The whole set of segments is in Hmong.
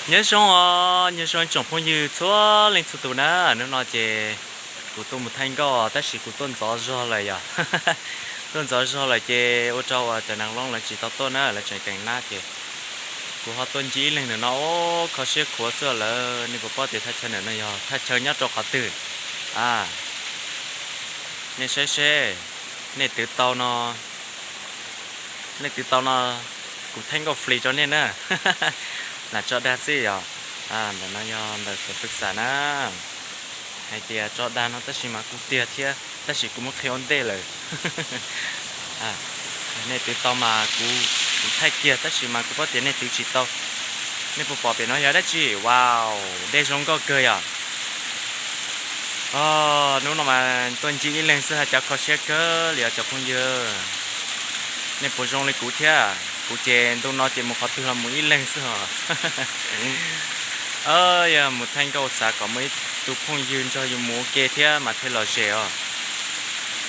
Nyob zoo os, nyob zoo ib tsoom phooj ywg txhua leej txhua tus na. Hnub no ces kuv tuaj mus thaij nkauj tab sis kuv tuaj ntxov zog lawm yom. Tuaj ntxov zog lawm ces ua rau uas cov neeg loob lawv tsis tau tuaj na, lawv tseem teem nab ces kuv ho tuaj ncig ib leeg ntawm no. Kho siab khuav xwb lawm. Nej puas paub tias thaj chaw ntawm no yog thaj chaw nyob rau qhov twg? A, nej saib seb, nej twv tau no, nej twv tau no kuv thaij nkauj free rau nej na. Lam tso dag xwb yom. Ntawm no yog ntawm xeev Pwv Xam na. Hais tias tso dag no tab sis mas kuj tiag thiab tab sis kuv muab qhia ua ntej lawm. Nej twv tau mas kuv, kuv thaij kiag tab sis mas kuv paub tias nej twv tsis tau. Nej puas pom pem no yog dab tsi? Wow, dej zoo nkauj kawg yom. Hnub no mas tuaj ncig ib leeg xwb haj cov kho siab kawg li os cov phooj ywg. Nej puas zoo li kuv thiab? Kuv ces ntu no ces mus qhov twg los mus ib leeg xwb os. Yog mus thaij nkauj xav kom muaj ib tug phooj ywg nrog yus mus ua ke thiab mas thiaj lom zem os.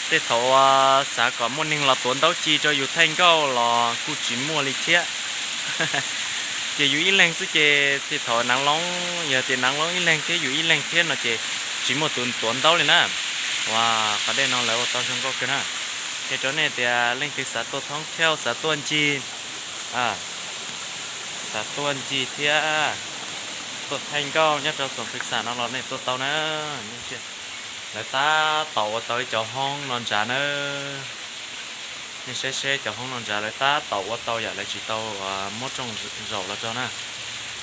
Tej thaum uas xav kom muaj neeg los tuav ntaub ci rau yus thaij nkauj los kuj tsis muaj li thiab. Ces yus ib leeg xwb ces tej thaum neeg loob, yog tias neeg loob ib leeg thiab yus ib leeg thiab no ces tsis muaj tus tuav ntaub li na. Ua, qhov dej no lawv ua tau zoo nkauj kawg na. Qhia rau nej tias leej twg xav tuaj thoob thiab xav tuaj ncig, xav tuaj ncig thiab tuaj thaij nkauj nyob rau xeev Pwv Xam no los nej tuaj tau na. Lawv tab tom ua tau ib cov hoob no ntsav na. Nej saib seb cov hoob no ntsav lawv tab tom ua tau yom, lawv tsis tau muab rooj zaum los rau na.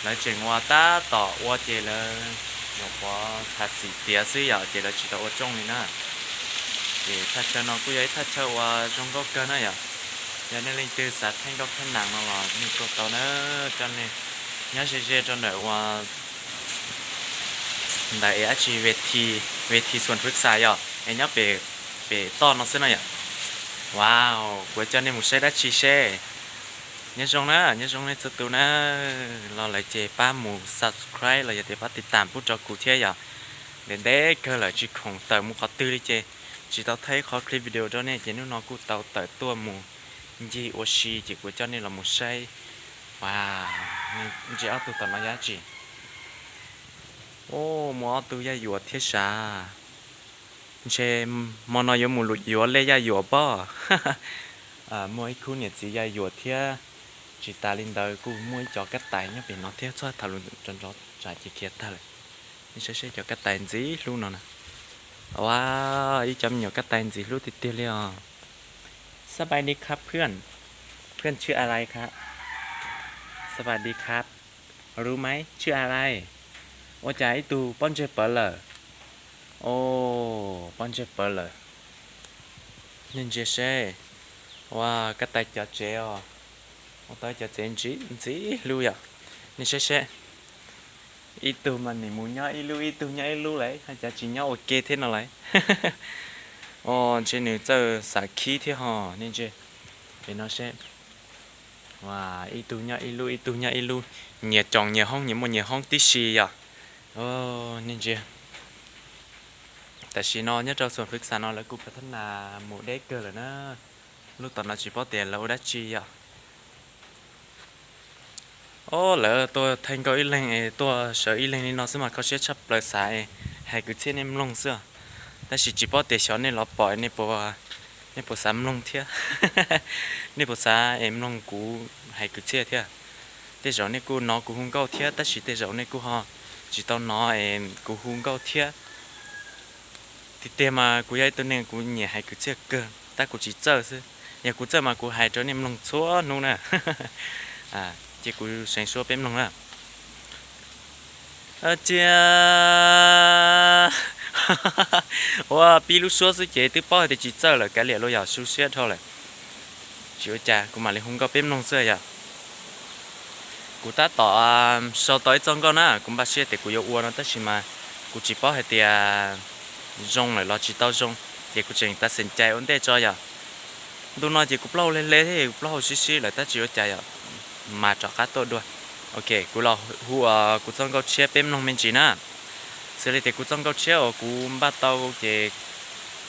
Lawv tseem ua tab tom ua ces lawv nyuam qhuav thav xim tiav xwb yom, ces lawv tsis tau ua rooj li na. Ces thaj chaw no kuj yog ib thaj chaw uas zoo nkauj kawg na yom. Yog nej leej twg xav thaij nkauj thaij nam no los nej tuaj tau na. Coj nej nyob ze ze rau ntawm ua ntawm es dab tsi, ves thi, ves thi Xuan Phwv Xas yom, es nyob pem, pem toj no xwb no yom. Wow, kuv coj nej mus saib dab tsi seb. Nyob zoo na, nyob zoo nej txhua tus na. Los lawm ces pab mus subscribe los yog tias pab tiv tam pub rau kuv thiab yom. Ntev ntev kawg lawm tsis khoom tawm mus qhov twg li ces tsis tau thaij ib qho clip video rau nej ces hnub no kuj tau tawm tuaj mus ncig ua si ces kuv coj nej los mus saib. Wow, ntsia ob tug tom no yog dab tsi? Muaj ob tug yaj yuam thiab sav. Ntshe hmo no yuav mus yuav lej yaj yuam pob. Muaj ib khub niam txiv yaj yuam thiab. Tsis tas li ntawd kuj muaj ib co kab tais nyob pem no thiab, txhob tham lus rov nrov tsam ces khiav tag lawm. Nej saib seb cov kab tais ntxim hlub no na. Ua, ib co me nyuam kab tais ntxim hlub tiag tiag li os. สบายดีครับเพื่อน เพื่อนชื่ออะไรครับ สวัสดีครับ รู้ไหม ชื่ออะไร Ua cas ib tug pob ntseg pawv lawm? O, pob ntseg pawv lawm. Nej ntsia seb. Ua, kab tais cov tsev os. Ua tau cov tsev ntxim ntxim hlub yom. Nej saib seb. Ib tug mas nim mus nyob ib lub, ib tug nyob ib lub lawm, haj cas tsis nyob ua ke thiab no lawm. O, ntshe nws txawj xav khib thiab ho, nej ntsia. Pem no seb. Ua, ib tug nyob ib lub, ib tug nyob ib lub, nyias coos nyias hoob, nyias muaj nyias hoob tib si yom. Nej ntsia. Tam sim no nyob rau Xuan Phwv Xas no lawv kuj pab thab nas mus deb kawg lawm na. Lub tom no tsis paub tias lawv ua dab tsi yom. O, lawv tuaj thaij nkauj ib leeg es tuaj sawv ib leeg li no xwb mas kho siab tshaj plaws, xav es hais kwv txhiaj nej mloog xwb. Tab sis tsis paub tias xyov nej los pom nej puas xav mloog thiab. Nej puas xav es mloog kuv hais kwv txhiaj thiab? Tej zaum nej kuj hnov kuv hu nkauj thiab tab sis tej zaum nej kuj ho tsis tau hnov es kuv hu nkauj thiab. Tiag tiag mas kuv yog ib tug neeg kuv nyiam hais kwv txhiaj kawg tab kuv tsis txawj xwb. Yog kuv txawj mas kuv hais rau nej mloog txhua hnub na. Ces kuv seev suab peb mloog na. Cia, ua pib lub suab xwb ces twb paub hais tias tsis txawj lawm, kav liam los yog su siab dhau lawm. Tsis ua cas, kuv mam li hu nkauj peb mloog xwb yom. Kuv tab tom sau tau ib txoj nkauj na, kuv npaj siab tias kuv yuav ua no tab sis mas kuv tsis paub hais tias zoo lawm los tsis tau zoo, ces kuv tseem tas xeem cai ua ntej tso yom. Ntu no ces kuv plaub hau hle hle thiab kuv plaub hau sib sib lawm tab tsis ua cas yom, mas rov qab tuaj dua. Ok, kuv los hu kuv txoj nkauj tshiab peb mloog me ntsis na. Xws li tias kuv txoj nkauj tshiab uas kuv npaj tau ces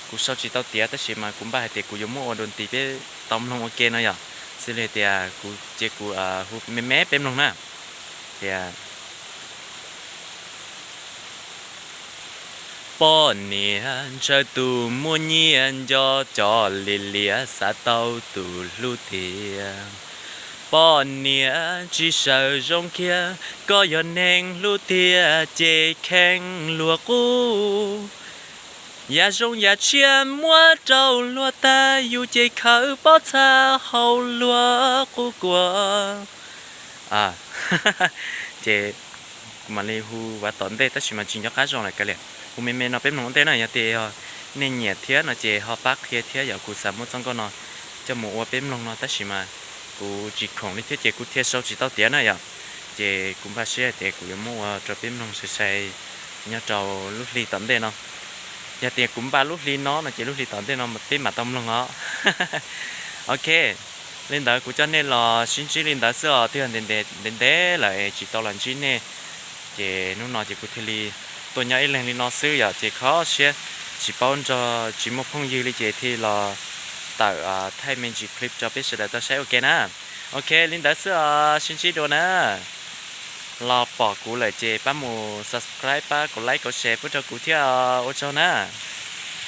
kuv sau tsis tau tiav tab sis mas kuv npaj hais tias kuv yuav muab ua dua nti peb tau mloog ua ke no yom. Xws li tias kuv ces kuv hu me me peb mloog na, tias Poj niam ntshaw tus muaj nyiaj nco, cov liam liam xav tau tus hlub tiag. Poj niam tsis sawv zoo kiag, koj yog neeg hlub tiag ces kheev luag qub. Yam zoo yam tshiab muab rau luag tag, yus ces khawb pob txha hauv luag qub kua. Ces kuv mam li hu vas tom ntej tab sis mas tsis nco qab zoo lawm kav liam. Hu me me no peb mloog ua ntej na, yog tias yog nej nyiam thiab no ces ho pab qhia thiab yom, kuv xav muab txoj nkauj no coj mus ua peb mloog no tab sis mas kuv tsis khoom li thiab ces kuv thiaj sau tsis tau tiav na yom. Ces kuv npaj siab hais tias kuv yuav muab ua rau peb mloog sai sai nyob rau lub hli tom ntej no. Yog tias kuv npaj lub hli no no ces lub hli tom ntej no peb mam tau mloog os. Ok, li ntawd kuv coj nej los sib ntsib li ntawd xwb os, twb yog ntev ntev lawm tsis tau los ntsib nej. Ces hnub no ces kuv thiaj li tuaj nyob ib leeg li no xwb yom, ces kho siab tsis paub nrog tsis muaj phooj ywg li ces thiaj los tawm thaij me ntsis clip rau peb sawv daws tau saib ua ke na. Ok, li ntawd xwb os, sib ntsib dua na. Los pom kuv lawm ces pab mus subscribe, pab kom like kom share pub rau kuv thiab, ua tsaug na.